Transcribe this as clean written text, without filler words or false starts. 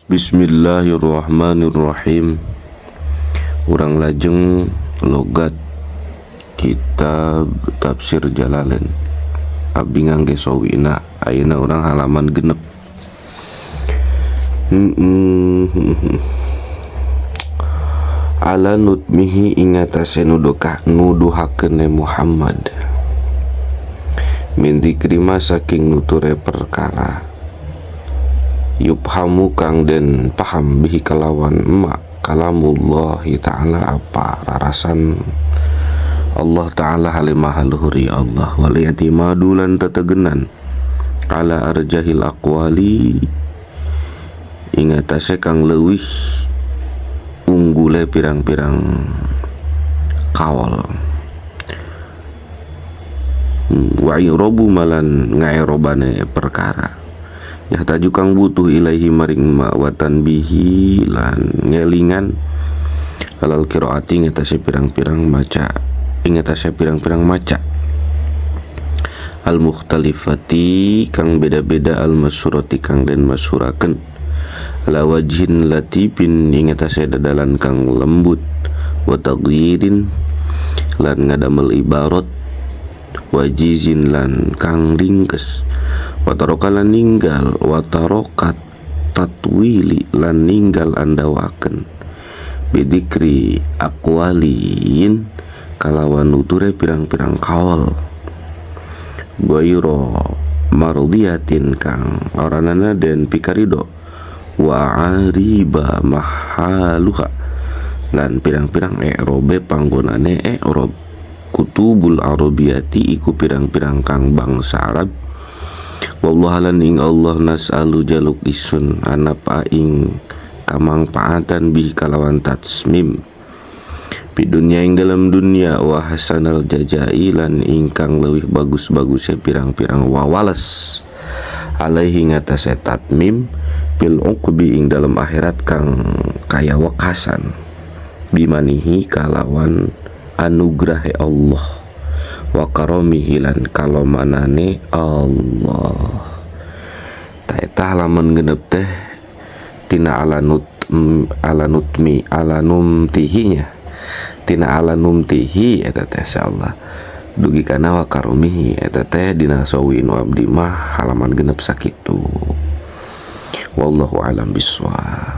Bismillahirrahmanirrahim. Urang lajeng logat kitab Tafsir Jalalain. Abdi ngangge sawina. Ayeuna urang halaman 6. Ala nutmihi ing atase nuduhakeun Muhammad min dzikri ma saking nuture perkara yubhamu kang den paham bihi kalawan ma kalamullahi ta'ala apa rarasan Allah ta'ala halimah luhuri Allah wal i'timadu lan tetegenan ala arjahil aqwali ing atase kang leuwih unggule pirang-pirang kawal wa i'rabu malan ngaerobane perkara yahtaju kang butuh ilaihi maring ma watan bihi lan ngelingan alal qiraati ing atase pirang-pirang maca ing atase pirang-pirang maca al mukhtalifati kang beda-beda al masyhurati kang den masyhurakeun ala wajhin latifin ing atase dadalan kang lembut wa taghyirin lan ngadamel ibarat wajizin lan kang ringkes wataroka lan ninggal watarokat tatwili lan ninggal andawaken bidikri aqwalin kalawan nuture pirang-pirang kaol ghaira mardiyatin kang oranana den pikarido wa ariba mahaluha lan pirang-pirang i'robe panggonane i'rob kutubul arabiyati iku pirang-pirang kang bangsa Arab. Wallahu lan ing Allah nas'alu jaluk isun anapa ing kamangpaatan bih kalawan tatsmim di dunia ing dalam dunia wa hasanal jajai lan ingkang leuwih bagus-baguse pirang-pirang wawales alaihi ngatasé tatmim bil uqbi ing dalam akhirat kang kaya wekasan bimanihi kalawan anugrahe Allah wa karomihi lan kalomanane Allah. Ta eta halaman 6 teh tina alanut alanutmi alanumtihinya tina alanumtihi eta teh insyaallah dugi kana wa karomihi eta teh dina sawi nu abdi mah halaman 6 sakitu. Wallahu alam bisawab.